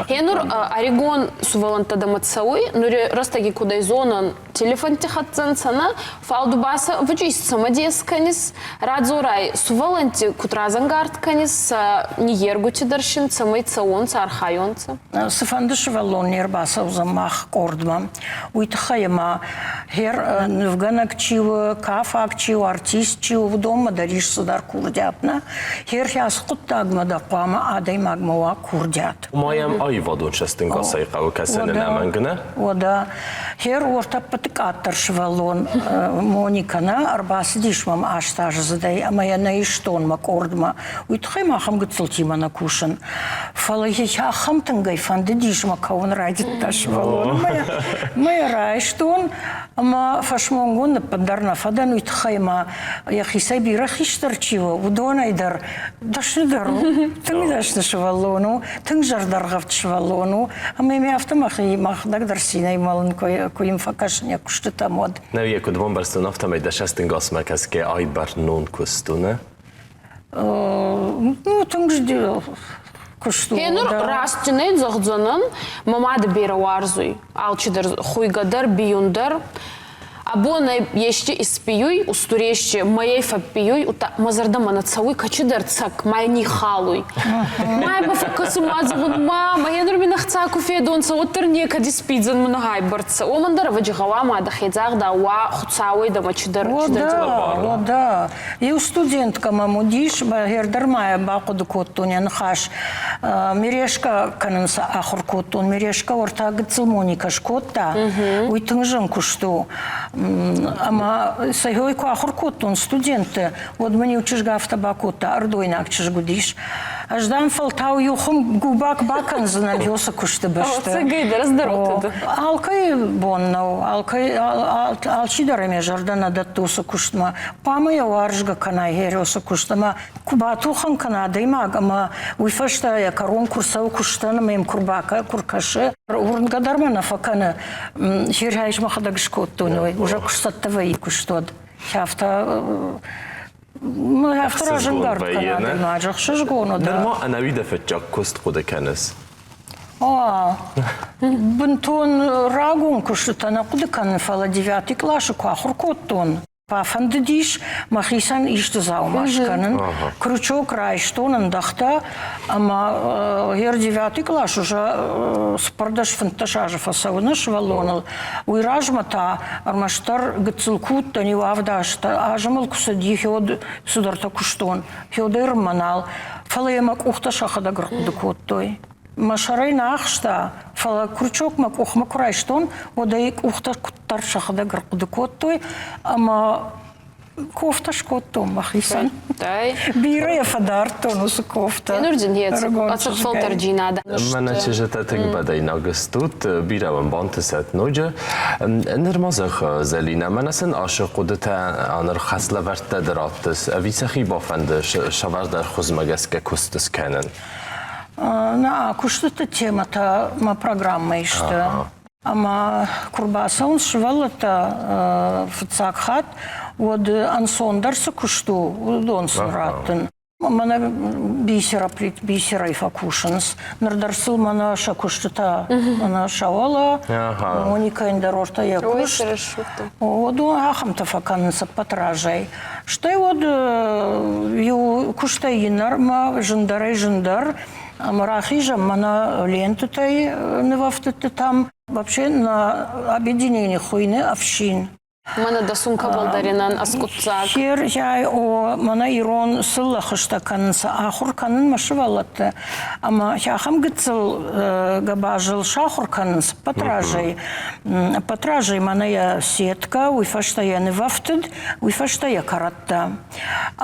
Е нур ӕригон сувӕллӕнттӕ дӕмӕ цӕуй, нури рӕстӕги кудӕй зонӕн, телефонти хӕццӕ нцӕ нӕ, фал ду ба сӕ ӕвӕджи исцӕмӕдес кӕнис, радзорай сувӕллӕнтти куд разӕнгард кӕнис, сӕ ниййергути дӕр син цӕмӕй цӕуонцӕ, архайонцӕ. Цыфӕнды сывӕллон не рбацӕудзӕн мах къордмӕ, уый тыххӕй ӕмӕ хер нывгӕнӕг чи у, кафаг чи у, артист чи у, уыдонмӕ дӕр ис цыдӕр курдиат, нӕ? Хер ацы хъуыддагмӕ дӕр хъуамӕ адӕймагмӕ уа курдиат. Ма йӕм аивадон цӕстӕнгасӕй хъӕуы кӕсӕны нӕмӕнг, нӕ? Уӕдӕ хер уӕртӕппӕты къаддӕр сывӕллон Моникӕ нӕ ӕрбацыдис мӕм астаздзыдӕй ӕмӕ йӕ нӕ истон мӕ къордмӕ. Уый тыххӕй ма ахӕм гыццылтимӕ нӕ кусын. Фӕлӕ йӕ ахӕм тынгӕй фӕндыдис мӕ кӕуын райдыдта сывӕллон. Мӕ йӕ райстон ӕмӕ фӕсмонгонд ӕппындӕр нӕ фӕдӕн, уый тыххӕй ма йӕхицӕй бирӕ хистӕр чи у, уыдонӕй дӕр дӕсныдӕр у. Тынг дӕсны сывӕллон у, тынг зӕрдӕргъӕвд сывӕллон у. Ӕмӕ йӕм афтӕ мӕхи мӕхӕдӕг дӕр цинӕй мӕлын, куы йын фӕкӕсын йӕ куыстытӕм, уӕд. Нӕ йӕ куыд бамбӕрстон, афтӕмӕй дӕ цӕстӕнгасмӕ кӕсгӕ ай бӕрнон куыст у, нӕ? Ну, тынг куыст у. Гъенур растдзинӕй зӕгъдзӕнӕн, мӕ мадӕ берӕ уарзуй. Алчидӕр хуйгӕ дӕр, бийун дӕр. Абон ӕй ести испийуй, устур ести мӕйӕй фӕппийуй, удта мӕ зӕрдӕмӕ нӕ цӕуй, кӕчидӕр цӕк, мӕй ниххалуй. Мӕй ба фӕккӕсун ма зӕгъун, ма, мӕ нур мин ӕхца ку федонцӕ, уӕддӕр некӕд испийдзӕн мӕн гъайбӕрцӕ. Уомӕн дӕр ӕвӕджи гъӕуама дӕхе дзагъда уа Хуцауӕй дӕмӕ чидӕр чидӕр О да, Иу студенткӕ мӕм уыдис, дӕр ма йӕ бахъуыды кодтон йӕ ныхас. Мережка кӕнын сӕ ахуыр кодтон. Мережка уӕртӕ гыццыл Моникӕ скодта. Уый тынг зын куыст у. Ӕмӕ сӕхиой куы ахуыр кодтон студентты, уӕд мын иу чызг афтӕ бакодта, ӕрдойнаг чызг уыдис. Ӕз, дам, фӕлтау иу хуым губак бакӕндзынӕн уыцы куысты бӕсты. Алкӕй бон нӕу, алкӕй, алчидӕр ӕм йӕ зӕрдӕ нӕ дӕтты уыцы куыстмӕ. Хъуамӕ йӕ уарзгӕ кӕна уыцы куыст ӕмӕ куы батухӕн кӕна адӕймаг ӕмӕ уый фӕстӕ йӕ кӕрон куы рцӕуы куыстӕн ӕмӕ йӕм куы ркӕсы, уырнгӕ дӕр мӕ нӕ фӕкӕны. Хирӕй мӕхӕдӕг скодтон, уый уже куы сцӕттӕ вӕййы куыст, уӕд. Афтӕ афтӕ разӕнгард кӕны адӕймаджы, ӕхсызгон у. Нырма ӕнӕуи дӕ фыццаг куыст хъуыды кӕныс? Бынтон рагон куыстытӕ нӕ хъуыды кӕнын, фӕлӕ девятый къласы куы ахуыр кодтон, Бафӕндыдис мӕхицӕн исты дзаума скӕнын. Крючок райстон ӕндӕхтӕ ӕмӕ гъер девятый кълас уже 14-15 азы фӕцӕуыны сывӕллоныл. Уый размӕ та ӕрмӕстдӕр гыццыл куы уыдтӕн, иу авд азы мыл куы цыди, гъеуӕд цыдӕртӕ куыстон. Гъеуӕдӕй рынмӕ нал. Фӕлӕ йӕ мӕ къухтӕ сӕхӕдӕг ӕрхъуыды кодтой. Мӕ сӕрӕй нӕ ахста, фӕлӕ крючок мӕ къухмӕ куы райстон, уӕд ӕй къухтӕ куыддӕр сӕхӕдӕг ӕрхъуыды кодтой ӕмӕ кофтӕ скодтон мӕхицӕн. Бирӕ йӕ фӕдардтон уыцы кофтӕ. Ӕцӕг фӕлтӕрджинад. Мӕнӕ чызджытӕ тынг бӕдӕйнаг стут, бирӕ уӕм бантысӕт ноджы. Ныр ма зӕгъ, Зӕлинӕ, мӕнӕ сын ашы хъуыдытӕ ныр хӕслӕвӕрдтӕ дӕр раттыс, ӕви сӕхи бафӕнды сӕвӕрдӕр хуызмӕ гӕсгӕ куыст скӕнын? Нӕ куыстыты темӕтӕ мӕ программӕйы сты. Ӕмӕ куы рбацӕуынц сывӕллӕттӕ фыццаг хатт, уӕд ӕнцондӕр цы куыст у, уыдон сын раттын. Мӕнӕ бисероплит бисерӕй фӕкусынц. Ныр дӕр сыл мӕнӕ сӕ куыстытӕ мӕнӕ сӕ уӕлӕ, Моникӕйӕн дӕр ортӕ йӕ куыст. Уыдон ахӕмтӕ фӕкӕнынц ӕппӕт разӕй. Стӕй уӕд иу куыстӕй иннӕрмӕ зындӕрӕй-зындӕр ӕмӕ рахизӕм мӕнӕ лентытӕй нывӕфтыдтытӕм. Вообще на объединение хуыйны ӕфсин. Мӕнӕ дӕ сумкӕбӕл даринӕн ӕскъуддзаг. Херзӕй о, мӕнӕ ирон сыллӕхызтӕ кӕнынц, ахуыр кӕнын мӕ сывӕллӕтты. Ӕмӕ ахӕм гыццыл гӕбазыл сахуыр кӕнынц ӕппӕт разӕй. Ӕппӕт разӕй мӕнӕ йӕ сеткӕ, уый фӕстӕ йӕ нывӕфтыд, уый фӕстӕ йӕ кӕрӕттӕ.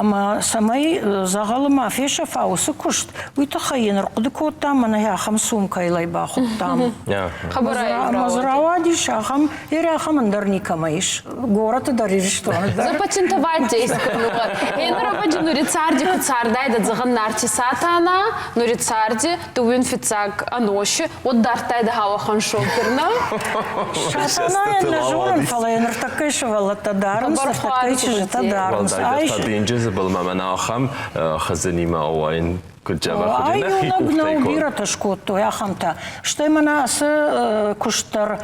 Ӕмӕ цӕмӕй дзӕгъӕлы ма фесӕфа уыцы куыст, уый тыххӕй йын ӕрхъуыды кодтам, мӕнӕ ахӕм сумкӕйыл ӕй бахуыдтам. Ӕмӕ дзы рауадис ахӕм, ерӕ ахӕм ӕндӕр никӕмӕ ис. Горӕты дӕр Ирыстоны дӕр. Запатентовать искӕнугъа. Еныр ӕвӕджы нури царди куы цардайдӕ дзӕгъӕн Нарти Сатана, нури царди дыууин фиццаг ӕноси, уӕд дардтайдӕ хауӕхӕн шокер, нӕ? Сатанайӕн нӕ зонын, фӕлӕ йӕ ныртӕккӕйы сывӕллӕттӕ дарынц, ныртӕккӕйы чызджытӕ дарынц. Уӕлдайдӕр та денджызы былмӕ мӕнӕ ахӕм хызынимӕ ауайын куыд дзӕбӕх уыди нӕхи Ай къухтӕй нӕу конд. бирӕтӕ скодтой ахӕмтӕ. Стӕй мӕнӕ ацы куыст дӕр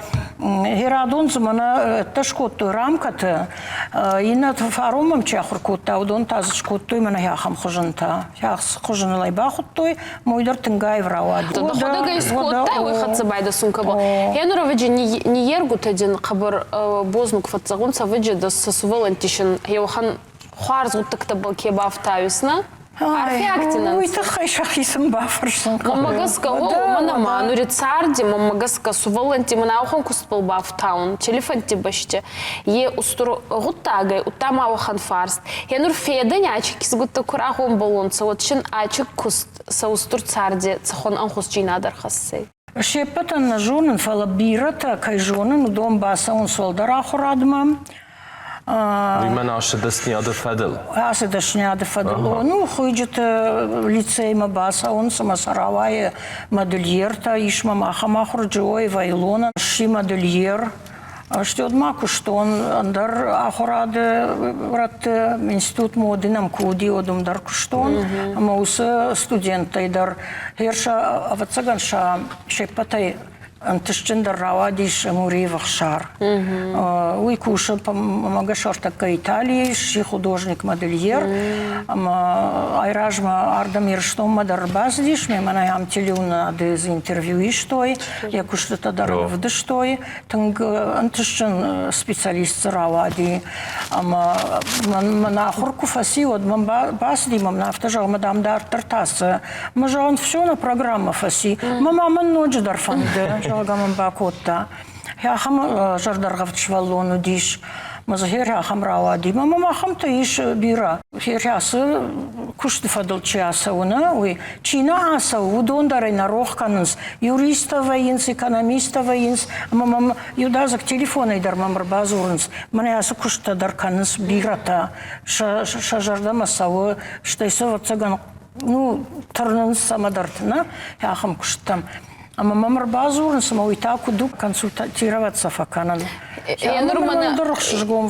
Херадон дзы мӕнӕ ӕддӕ скодтой рамкӕты. Иннӕ фарон мӕм чи ахуыр кодта, уыдон та дзы скодтой мӕнӕ ахӕм хуызынтӕ. Хуызыныл ӕй бахуыдтой, мой дӕр тынг аив рауад. Дӕхуӕдӕг ӕй скодтай, уой хӕццӕ байдасун кӕбӕл. Гъенур ӕвӕджи ниййергутӕ дин хъӕбӕр бознуг фӕццӕгъунцӕ, ӕвӕджи дӕ сӕ сувӕллӕнтти син еуӕхӕн хуарз гъуддӕгтӕбӕл ке бафтауис, нӕ? Арфиаг Уый тыххӕй сӕхицӕн бафӕрсын Мӕнмӕ гӕсгӕ, уомӕн ӕма нури царди, мӕнмӕ гӕсгӕ, сувӕллӕнтти мӕн ауӕхӕн кустбӕл бафтаун, телефонти бӕсти, е устур гъуддаг ӕй, удта ма уӕхӕн фарст. Е нур федӕни ачи кизгуттӕ ку рагъомбӕл уонцӕ, уӕд син ачи куст сӕ устур царди цӕхуӕн ӕнхусджийнадӕ ӕрхӕссей? Се ппӕтӕн нӕ зонын, фӕлӕ бирӕтӕ кӕй зонын, уыдон бацӕуынц уӕлдӕр ахуырадмӕ. Уый мӕн ацы дӕсныйады фӕдыл? Ацы дӕсныйады фӕдыл. Ну, хуыйджыты лицеймӕ бацӕуынц ӕмӕ сӕ рауайы модельертӕ. Ис мӕм ахӕм ахуыр Джиоева Илона, сси модельер. Стӕй ма куыстон ӕндӕр ахуырады рӕтты, институт моды нӕм куы уыди, уӕд уым дӕр куыстон. Ӕмӕ уыцы студенттӕй дӕр херсӕ, ӕвӕццӕгӕн, сӕ се ппӕтӕй ӕнтыстджындӕр рауадис Муриевы Ӕхсар. Уый кусы Магашортакка Италийы, сси художник-модельер. Ӕмӕ айразмӕ ардӕм Ирыстонмӕ дӕр ӕрбацыдис, мемӕ ам телеуынады интервью истой, йӕ куыстытӕ дӕр ӕвдыстой. Тынг ӕнтыстджын специалист дзы рауади. Ӕмӕ мӕн ахуыр куы фӕци, уӕд мӕм бацыди, мӕм афтӕ зӕгъы, мӕ дам дарддӕр та цы? Мӕ зӕгъын, все, на программа фӕци. Мӕ ма мӕн ноджыдӕр фӕнды, зӕгъгӕ мӕм бакодта. Ахӕм зӕрдӕргъӕвд сывӕллон уыдис. Мӕ дзы хер ахӕм рауади. Мӕ мӕм ахӕмтӕ ис бирӕ. Хер ацы куысты фӕдыл чи ацӕуы, нӕ, уый. Чи нӕ ацӕуы, уыдон дӕр ӕй нӕ рох кӕнынц. Юристтӕ вӕййынц, экономисттӕ вӕййынц, ӕмӕ мӕм иудадзыг телефонӕй дӕр мӕм ӕрбадзурынц. Мӕнӕ ацы куысттӕ дӕр кӕнынц бирӕтӕ. Сӕ зӕрдӕмӕ цӕуы, стӕй сӕ, ӕвӕццӕгӕн, ну, тырнынц цӕмӕдӕрты, нӕ, ахӕм куысттӕм. Ӕмӕ мӕм ӕрбадзурынц, ӕмӕ уый та куыд у консультироваться фӕкӕнын. Нур мӕнӕ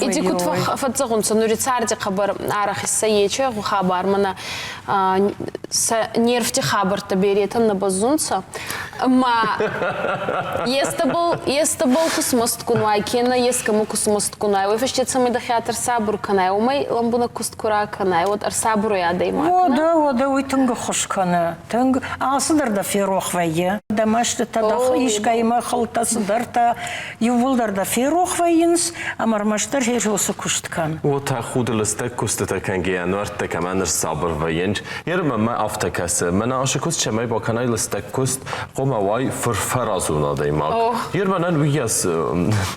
иди куд фӕццӕгъунцӕ, нури царди хъӕбӕр арӕх иссӕ хабар мӕнӕ сӕ нервти хабӕрттӕ беретӕн нӕ бӕззунцӕ. Ӕма естӕбӕл естӕбӕл ку смӕстгун уай, кенӕ ескӕмӕ ку смӕстгун уай, уой фӕсте цӕмӕй дӕхе ӕрсабур кӕнай, уомӕй лӕмбунӕг куст ку ракӕнай, уӕд ӕрсабур уй адӕймаг. Уӕдӕ, уӕдӕ уый тынг ӕххуыс кӕны. Тынг алцыдӕр дӕ ферох вӕййы. Дӕ мӕстытӕ, дӕ искӕимӕ хылтӕ, цыдӕртӕ иууылдӕр дӕ ферох вӕййынц, ӕмӕ ӕрмӕстдӕр херосы куыст кӕн. Уотӕ худы лыстӕг куыстытӕ кӕнгӕйӕ нуӕрттӕ кӕмӕн ӕрсабыр вӕййынц, Ермӕ мӕ афтӕ кӕсы, мӕнӕ ацы куыст цӕмӕй бакӕнай лыстӕг куыст, хъуамӕ уай фырфӕразон адӕймаг. Ермӕнӕн уыйас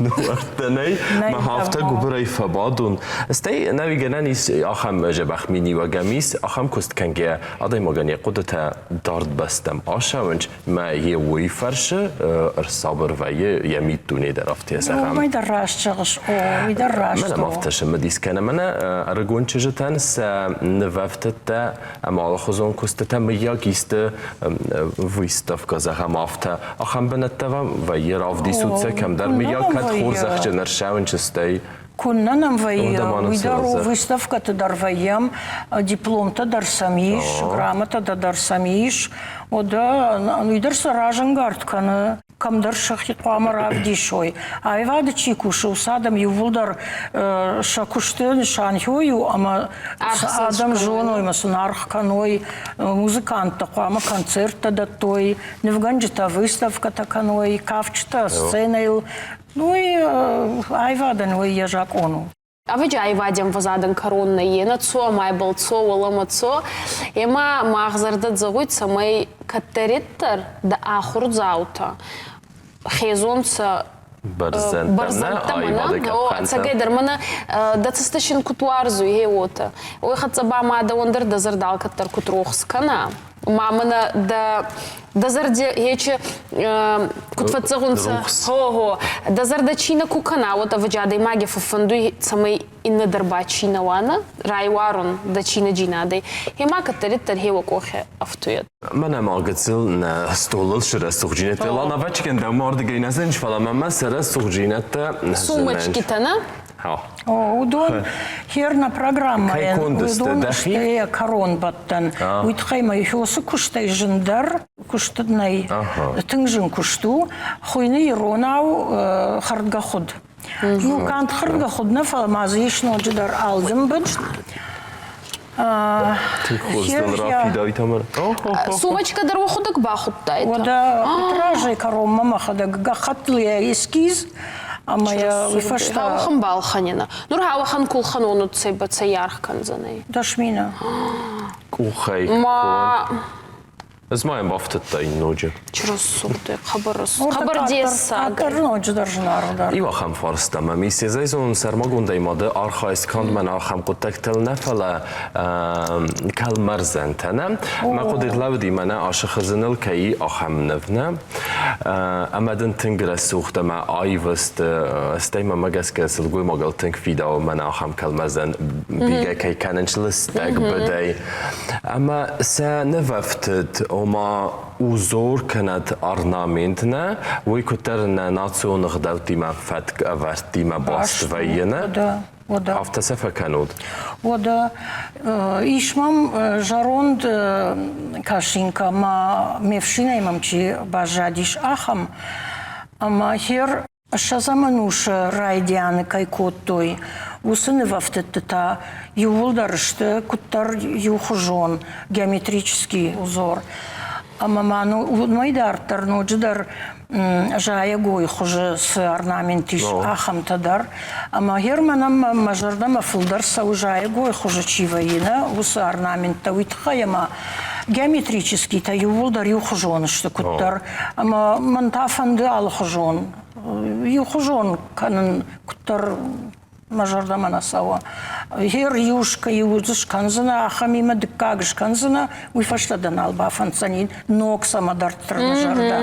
нуӕрттӕ нӕй, мӕ афтӕ гуыбырӕй фӕбадун. Стӕй нӕуи гӕнӕн ис ахӕм дзӕбӕх миниуӕг ӕм ис, ахӕм куыст кӕнгӕйӕ адӕймагӕн йӕ хъуыдытӕ дард бӕстӕм ацӕуынц, мӕ йе уый фӕрсы ӕрсабыр вӕййы йӕ миддуне дӕр афтӕ зӕгъӕм. Уымӕй дӕр раст зӕгъыс, о, уый дӕр раст Мӕнӕ ма афтӕ цымыдис кӕны, мӕнӕ ӕрыгон чызджытӕн сӕ нывӕфтыдтӕ ӕмӕ алыхуызон куыстытӕ мыййаг исты выставкӕ, зӕгъӕм, афтӕ ахӕм бынӕттӕ вӕййы, равдисут сӕ кӕмдӕр, мыййаг кӕд хорзӕхджын ӕрсӕуынч, стӕй Куыннӕ нӕм вӕййы, уый дӕр у, выставкӕты дӕр вӕййӕм, дипломтӕ дӕр сӕм ис, грамотӕтӕ дӕр сӕм ис. Уӕдӕ уый дӕр сӕ разӕнгард кӕны, кӕмдӕр сӕхи хъуамӕ равдисой. Аивады чи кусы, уыцы адӕм иууылдӕр сӕ куысты нысанхой у ӕмӕ сӕ адӕм зоной ӕмӕ сын аргъ кӕной. Музыканттӕ хъуамӕ концерттӕ дӕттой, нывгӕнджытӕ выставкӕтӕ кӕной, кафджытӕ сценӕйыл. Уый аивадӕн уый йӕ закъон у. Ӕвӕджи аивадӕн ӕмвӕзадӕн кӕрон нӕййе, нӕ цо ӕма ибӕл цо, уӕлӕмӕ цо. Ӕма мах зӕрдӕ зӕгъуй, цӕмӕй кӕддӕриддӕр дӕ ахурдзаутӕ хезонцӕ бӕрзӕндтӕмӕ, ӕцӕгӕйдӕр мӕнӕ дӕ цӕстӕ син куд уарзуй, гъе уотӕ. Уой хӕццӕ ба ма дӕуӕн дӕр дӕ зӕрдӕ алкӕддӕр куд рохс кӕна, ма мӕнӕ дӕ дӕ зӕрди ечи куд фӕццӕгъунцӕ, хо-хо, дӕ зӕрдӕ чи нӕ ку кӕна, уӕд ӕвӕджи адӕймаги фӕффӕндуй, цӕмӕй иннӕ дӕр ба чи нӕ уа, нӕ райуарун дӕ чинӕджийнадӕй. Хема кӕддӕриддӕр хеуӕ къохи ӕфтуйӕд. Мӕнӕ ма гыццыл нӕ столыл срӕсугъдзинӕдтӕ ланавӕчкӕн дӕумӕ ардыгӕй нӕ зынч, фӕлӕ мӕмӕ сӕ рӕсугъдзинӕдтӕ Сумочкитӕ, нӕ? Уыдон херна программӕйӕн, уыдон сты кӕронбӕттӕн. Уый тыххӕй ма уыцы куыстӕй зындӕр куыст нӕй. Тынг зын куыст у. Хуыйны иронау хӕрдгӕхуыд. Ну, канд хӕрдгӕхуыд нӕ, фӕлӕ ма дзы ис ноджыдӕр алдымбыд. Сумочка дӕр уӕхуӕдӕг бахудтайтӕ? Уӕдӕ разӕй кӕронмӕ мӕхӕдӕг гӕххӕттыл йӕ эскиз ӕмӕ йӕ уый фӕстӕ Хауӕхӕн балхӕнина. Нур хауӕхӕн кулхӕнон цӕйбӕрцӕ аргъ кӕндзӕнӕй? 10 000. Къухӕй Ма Ӕз ма йӕм бафтыдтаин ноджы. Чырысугъды хъӕбӕр хъӕбӕр дессаг. Къаддӕр ноджыдӕр зынаргъдӕр. Иу ахӕм фарста мӕм ис. Езӕй сӕрмагондӕй ма ды архайыс канд мӕн ахӕм хъуыддӕгтыл нӕ, фӕлӕ кӕлмӕрзӕнтӕ нӕ. Мӕ хъуыды рлӕууыди мӕнӕ ашы хызыныл кӕй ахӕм ныв нӕ. Ӕмӕ дын тынг рӕсугъд ӕмӕ аив сты, стӕй мӕмӕ гӕсгӕ сылгоймагыл тынг фидауы мӕнӕ ахӕм кӕлмӕрзӕн бигӕ кӕй кӕнынц лыстӕг быдӕй. Ӕмӕ сӕ нывӕфтыд, ома узор кӕнӕд орнамент нӕ, уый куыддӕр нӕ национ ӕгъдӕуттимӕ фӕтк ӕвӕрдтимӕ баст вӕййы нӕ? Афтӕ сӕ фӕкӕнут? Уӕдӕ ис мӕм зӕронд кашинкӕ, ма ме фсинӕй мӕм чи баззадис, ахӕм. Ӕмӕ хер Ссӕдзӕм ӕнусы райдианы кӕй кодтой, уыцы нывӕфтыдтытӕ иууылдӕр сты куыддӕр иухуызон геометрический узор. Ӕмӕ ма уымӕй дарддӕр ноджыдӕр зайӕгойы хуызы цы орнамент ис, ахӕмтӕ дӕр. Ӕмӕ гъер мӕнӕн мӕ зӕрдӕмӕ фылдӕр цӕуы зайӕгойы хуызы чи вӕййы, нӕ, уыцы орнаменттӕ, уый тыххӕй ӕмӕ геометрическийтӕ иууылдӕр иухуызон сты куыддӕр. Ӕмӕ мӕн та фӕнды алыхуызон. Иухуызон кӕнын куыддӕр мӕ зӕрдӕмӕ нӕ цӕуы. Гъер иу иу дзы скӕндзынӕ, ахӕмимӕ дыккаг скӕндзынӕ, уый фӕстӕ дӕ нал бафӕнддзӕни ног цӕмӕдӕрддӕр мӕ зӕрдӕ.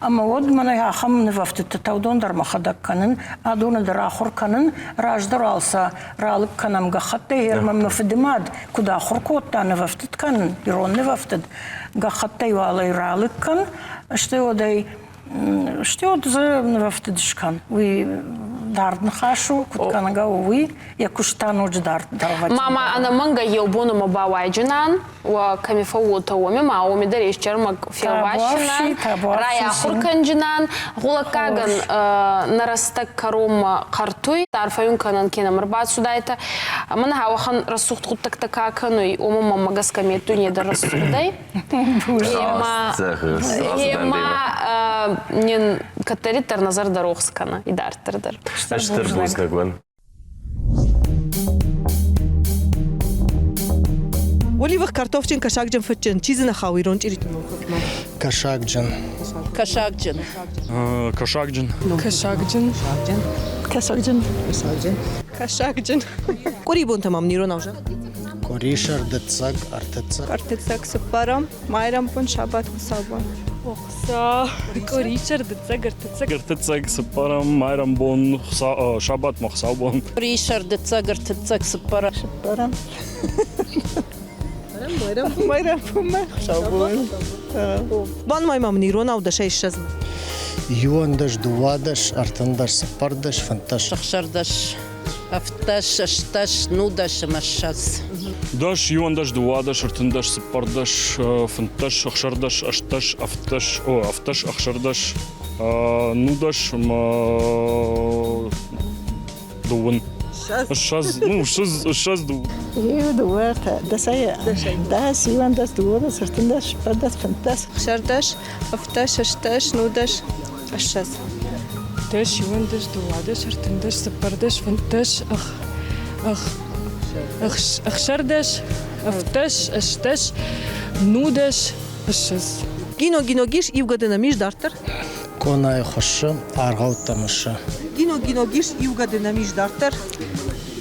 Ӕмӕ уӕд мӕнӕ ахӕм нывӕфтыдтытӕ уыдон дӕр мӕхӕдӕг кӕнын, адоны дӕр ахуыр кӕнын, раздӕр уал сӕ ралыг кӕнӕм гӕххӕттӕй, ӕмӕ мӕ фыдымад куыд ахуыр кодта нывӕфтыд кӕнын, ирон нывӕфтыд, гӕххӕттӕй уал ӕй ралыг кӕн, стӕй уӕд ӕй стӕй уӕд дзы нывӕфтыд скӕн. Уый дард ныхас у, куыд кӕнгӕ у, уый йӕ куыст та ноджы дарддӕр. Мама ӕнӕмӕнгӕ еу бонмӕ бауайджынӕн, уӕ кӕми фӕууотӕ, уоми ма уоми дӕр исчермӕг фелвасдзӕнӕн, райахур кӕнджынӕн. Гъулӕггагӕн нӕ рӕстӕг кӕронмӕ хъӕртуй, арфӕ кӕнӕн ке нӕм ӕрбацудайтӕ. Мӕн ауӕхӕн рӕсугъд гъуддӕгтӕ ка кӕнуй, уомӕн мӕмӕ гӕсгӕ меддуйне дӕр рӕсугъд ӕй. Ема нин кӕддӕриддӕр нӕ зӕрдӕ рохс кӕна идарддӕр дӕр. Стыр бузныг уын. Уӕливых картофджын, кӕсагджын, фыдджын. Чи дзы нӕ хауы ирон чъириты номхыгъдмӕ? Кӕсагджын. Кӕсагджын. Кӕсагджын. Кӕсагджын. Кӕсагджын. Кӕсагджын. Кӕсагджын. Къуырибонтӕ мӕм иронау зӕгъ. Къуырисӕр, дыццӕг, ӕртыццӕг. Ӕртыццӕг, цыппӕрӕм, майрӕмбон, сабат, хуыцаубон. Охца. Къуырисӕр, дыццӕг, ӕртыццӕг. Ӕртыццӕг, цыппӕрӕм, майрӕмбон, сабат ма хуыцаубон. Къуырисӕр, дыццӕг, ӕртыццӕг, цыппӕрӕм. Цыппӕрӕм. Майрӕмбонмӕ хуыцаубон. Банымай ма мын иронау дӕсӕй ссӕдзмӕ. Иуӕндӕс, дыууадӕс, ӕртындӕс, цыппӕрдӕс, фынддӕс. Ӕхсӕрдӕс, ӕвддӕс, ӕстдӕс, нудӕс ӕмӕ ссӕдз. Дӕс, иуӕндӕс, дыууадӕс, ӕртындӕс, цыппӕрдӕс, фынддӕс, ӕхсӕрдӕс, ӕстдӕс, ӕвддӕс, о, ӕвддӕс, ӕхсӕрдӕс, нудӕс ӕмӕ дыууын. Ссӕдз, ну, ссӕдз, ссӕдз дыууын. Иу, дыууӕ, ӕртӕ, дӕсӕй, дӕс, иуӕндӕс, дыууадӕс, ӕртындӕс, цыппӕрдӕс, фынддӕс. Ӕхсӕрдӕс, ӕвддӕс, ӕстдӕс, нудӕс, ссӕдз. Дӕс, иуӕндӕс, дыууадӕс, ӕртындӕс, цыппӕрдӕс, фынддӕс, ӕхсӕрдӕс, ӕвддӕс, ӕстдӕс, нудӕс, ссӕдз. Гино Гино Гиш иугӕды нӕм ис дарддӕр? Къонайы хуыссы, аргъӕуттӕ мысы. Гино Гино Гиш иугӕды нӕм ис дарддӕр?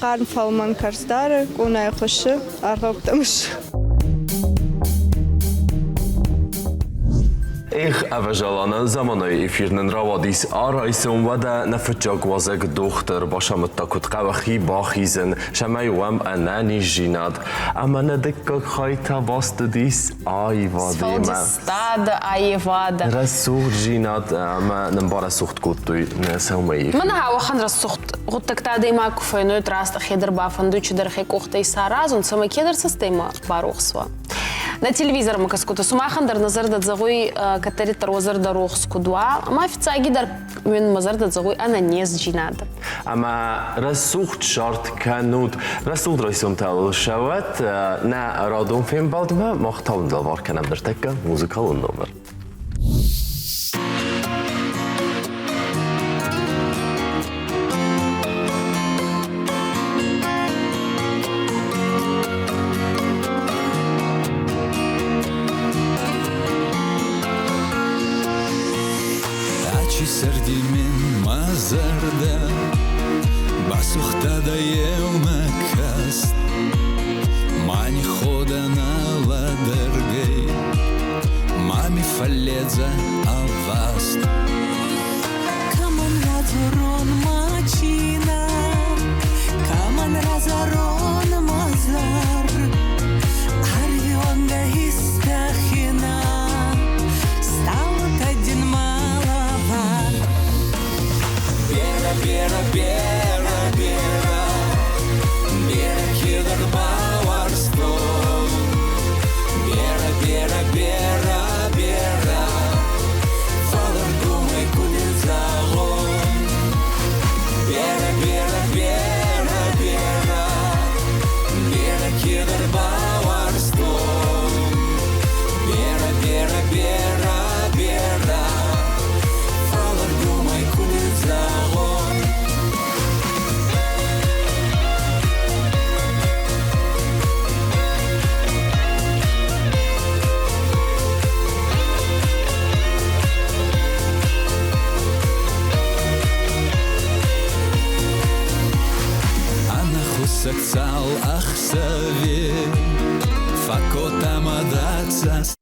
Хъарм фӕлмӕн кӕрц дары, къонайы хуыссы, аргъӕуттӕ мысы. Эх, ӕвӕзӕлӕны заманайы эфир нын рауадис арайсон, уӕдӕ нӕ фыццаг уазӕг дохтыр бацамыдта, куыд хъӕуы хи бахизын, цӕмӕй уӕм ӕнӕниздзинад. Ӕмӕ нӕ дыккаг хай та бастыдис аивадимӕ. Сфӕлдыстады аивады. Рӕсугъддзинад ӕмӕ нын барӕсугъд кодтой нӕ сӕумӕйы. Мӕнӕ ауӕхӕн рӕсугъд гъуддӕгтӕ адӕймаг куы фӕйнуй, раст ӕхе дӕр бафӕндуй чидӕр хе къохтӕй саразун, цӕмӕй кедӕр цӕстӕй барохс уа. Нӕ телевизормӕ кӕсгутӕ, сумахӕн дӕр нӕ зӕрдӕ зӕгъуй, кӕддӕриддӕр уӕ зӕрдӕ рохс куд уа, ӕма фиццагидӕр уин мӕ зӕрдӕ зӕгъуй ӕнӕнездзийнадӕ. Ӕма рӕсугъд сарт кӕнут, рӕсугъд райсомтӕ сӕуӕт нӕ радон фембӕлдмӕ мах таундӕлвар кӕнӕм ныртӕккӕ музыкалон номер. Ачи сӕрди мин мӕ зӕрдӕ басугъта дӕ еумӕ каст. Ма ниходӕ нӕ лӕдӕргӕй, ма ми фӕлледзӕ ӕваст. Кӕмӕн радзурон мӕ чинӕ, кӕмӕн разарон мӕ зар, Арви уӕнгӕ истӕхинӕ, ставут один маловар. Берӕ, берӕ, берӕ, берӕ, берӕ кедӕр бауарзтон. Берӕ, берӕ, берӕ, берӕ, фал ӕргомӕй куд зӕгъон. Цал ӕхсӕви фӕккодта мӕ дӕ цӕст.